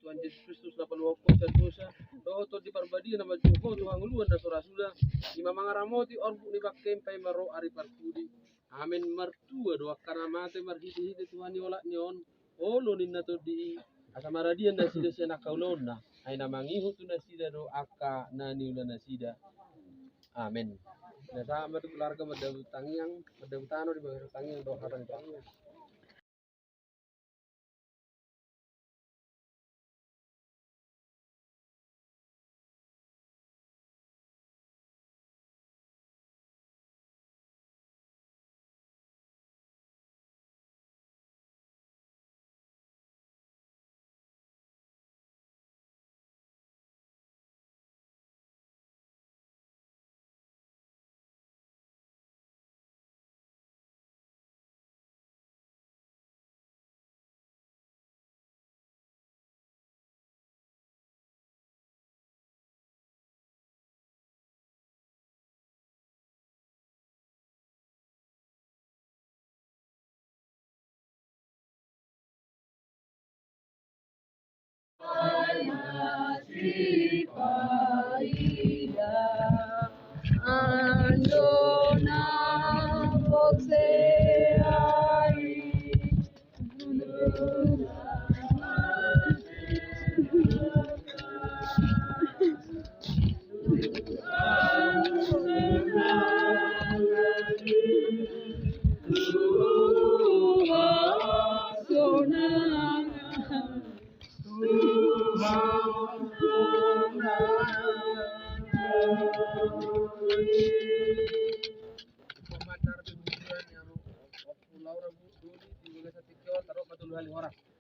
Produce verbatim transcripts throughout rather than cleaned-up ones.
Tuhan Jesus Kristus na paluahon ho sian dosa, dohot Tondi Parbadia na manjou ho tu hangoluan na so ra suda, i ma mangaramoti orbuk ni bangkem paima ro ari parpudi. Amen. Martua do angka na mate marhitehite tua ni olat ni on, olo ninna Tondi i, asa maradian nasida sian angka ulaonna, ai na mangihut tu nasida do angka na niula nasida. Amen. Na sahat ma tu keluarga mandapot tangiang, mandapot tano di bagasan tangiang dohot hata ni tangiang.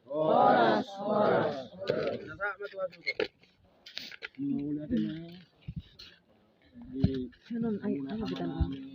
Horas, horas. Horas, horas.